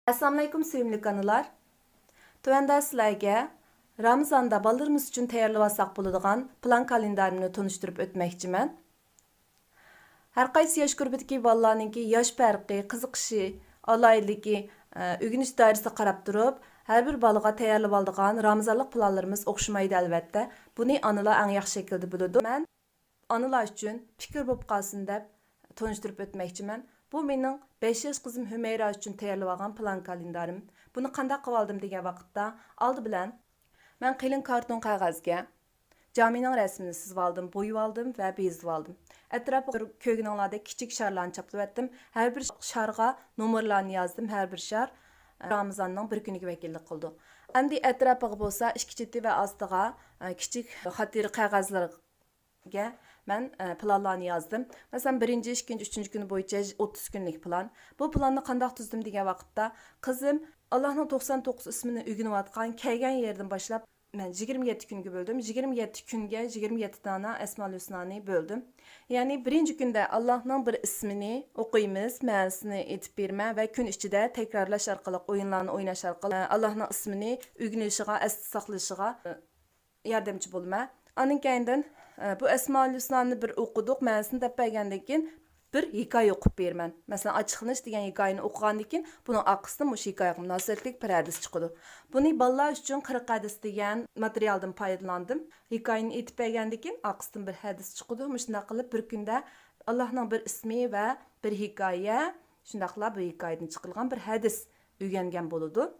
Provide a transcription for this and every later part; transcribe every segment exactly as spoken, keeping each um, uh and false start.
ئەسسالامۇئەلەيكۇم، سۆيۈملۈك ئانىلار. تۆۋەندە سىلەرگە رامىزاندا بالىلىرىمىز ئۈچۈن تەييارلىۋالساق بولىدىغان پىلان كالېندارىمنى تونۇشتۇرۇپ ئۆتمەكچىمەن. ھەر قايسى ياش گۇرۇپپىدىكى بالىلارنىڭكى ياش پەرقى، قىزىقىشى، ئالاھىدىلىكى، ئە، ئۆگىنىش دائىرىسىگە قاراپ تۇرۇپ، ھەر بىر بالىغا تەييارلىۋالىدىغان رامىزانلىق پىلانلىرىمىز ئوخشىمايدۇ، ئەلۋەتتە. بۇنى ئانىلار ئەڭ ياخشى شەكىلدە بىلىدۇ. مەن ئانىلار ئۈچۈن پىكىر بولۇپ قالسۇن دەپ تونۇشتۇرۇپ ئۆتمەكچىمەن. بۇ مېنىڭ بەش ياش قىزىم ھۈمەيرا ئۈچۈن تەييارلىۋالغان پىلان كالېندارىم. بۇنى قانداق قىلىۋالدىم دېگەن ۋاقىتتا، ئالدى بىلەن مەن قېلىن كارتون قەغەزگە جامىنىڭ رەسىمىنى سىزىۋالدىم، بويىۋالدىم ۋە بېزىۋالدىم. ئەتراپىغا كۆرگىنىڭلاردەك كىچىك شارلارنى چاپلىۋەتتىم. ھەر بىر شارغا نومۇرلارنى يازدىم، ھەر بىر شار رامىزاننىڭ بىر كۈنىگە ۋەكىللىك قىلىدۇ. ئەمدى ئەتراپىغا بولسا ئىككى چېتى ۋە ئاستىغا، ئە، كىچىك خاتىرە قەغەزلىرىگە مەن، ئە، پىلانلارنى يازدىم. مەسىلەن، بىرىنچى، ئىككىنچى، ئۈچىنچى كۈنى بويىچە ئوتتۇز كۈنلۈك پىلان. بۇ پىلاننى قانداق تۈزدۈم دېگەن ۋاقىتتا، قىزىم ئاللاھنىڭ توقسان توققۇز ئىسمىنى ئۆگىنىۋاتقان، كەلگەن يېرىدىن باشلاپ مەن يىگىرمە يەتتە كۈنگە بۆلدۈم. يىگىرمە يەتتە كۈنگە يىگىرمە يەتتە دانە ئەسمائۇل ھۈسنانى بۆلدۈم. يەنى بىرىنچى كۈندە ئاللاھنىڭ بىر ئىسمىنى ئوقۇيمىز، مەنىسىنى ئېيتىپ بېرىمەن ۋە كۈن ئىچىدە تەكرارلاش ئارقىلىق، ئويۇنلارنى ئويناش ئارقىلىق، ئە، ئاللاھنىڭ ئىسمىنى ئۆگىنىشىغا، ئەستە ساقلىشىغا، ئە، ياردەمچى بولىمەن. ئاندىن كەينىدىن، ئە، بۇ ئەسمائۇل ھۈسنانى بىر ئوقۇدۇق، مەنىسىنى دەپ بەرگەندىن كېيىن، بىر ھېكايە ئوقۇپ بېرىمەن. مەسىلەن، ئاچچىقلىنىش دېگەن ھېكايىنى ئوقۇغاندىن كېيىن، بۇنىڭ ئارقىسىدىن مۇشۇ ھېكايىگە مۇناسىۋەتلىك بىر ھەدىس چىقىدۇ. بۇنى بالىلار ئۈچۈن قىرىق ھەدىس دېگەن ماتېرىيالدىن پايدىلاندىم. ھېكايىنى ئېيتىپ بەرگەندىن كېيىن، ئارقىسىدىن بىر ھەدىس چىقىدۇ. مۇشۇنداق قىلىپ، بىر كۈندە ئاللاھنىڭ بىر ئىسمى ۋە بىر ھېكايە، شۇنداقلا بۇ ھېكايىدىن چىقىرىلغان بىر ھەدىس ئۆگەنگەن بولىدۇ.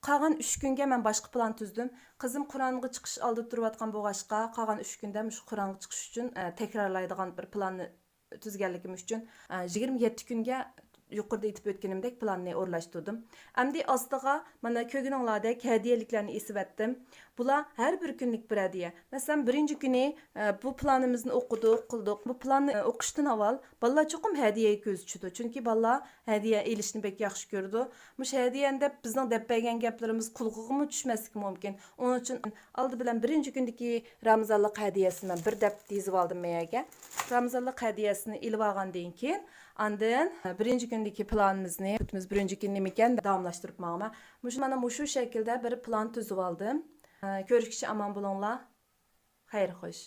قالغان ئۈچ كۈنگە مەن باشقا پىلان تۈزدۈم. قىزىم قۇرئانغا چىقىش ئالدىدا تۇرۇۋاتقان بولغاچقا، قالغان ئۈچ كۈندە مۇشۇ قۇرئانغا چىقىش ئۈچۈن، ئە، تەكرارلايدىغان بىر پىلاننى تۈزگەنلىكىم ئۈچۈن، ئە، يىگىرمە يەتتە كۈنگە يۇقىرىدا ئېيتىپ ئۆتكىنىمدەك پىلاننى ئورۇنلاشتۇردۇم. ئەمدى ئاستىغا مانا كۆرگىنىڭلاردەك ھەدىيەلىكلەرنى ئېسىۋەتتىم. بۇلار ھەر بىر كۈنلۈك بىر ھەدىيە. مەسىلەن، بىرىنچى كۈنى، ئە، بۇ پىلانىمىزنى ئوقۇدۇق، قىلدۇق. بۇ پىلاننى، ئە، ئوقۇشتىن ئاۋۋال بالىلار چوقۇم ھەدىيەگە كۆزى چۈشىدۇ. چۈنكى بالىلار ھەدىيە ئېلىشنى بەك ياخشى كۆرىدۇ. مۇشۇ ھەدىيەنى دەپ بىزنىڭ دەپ بەرگەن گەپلىرىمىز قۇلىقىغىمۇ چۈشمەسلىكى مۇمكىن. ئۇنىڭ ئۈچۈن ئالدى بىلەن بىرىنچى كۈندىكى رامىزانلىق ھەدىيەسىنى مەن بىر دەپ يېزىۋالدىم مەيەگە. رامىزانلىق ھەدىيەسىنى ئېلىۋالغاندىن كېيىن، ئاندىن بىرىنچى كۈندىكى پىلانىمىزنى، بىرىنچى كۈن نېمىكەن، داۋاملاشتۇرۇپ ماڭىمەن. مۇشۇ، مانا مۇشۇ شەكىلدە بىر پىلان تۈزۈۋالدىم. كۆرۈشكىچە ئامان بولۇڭلار. خەير خوش.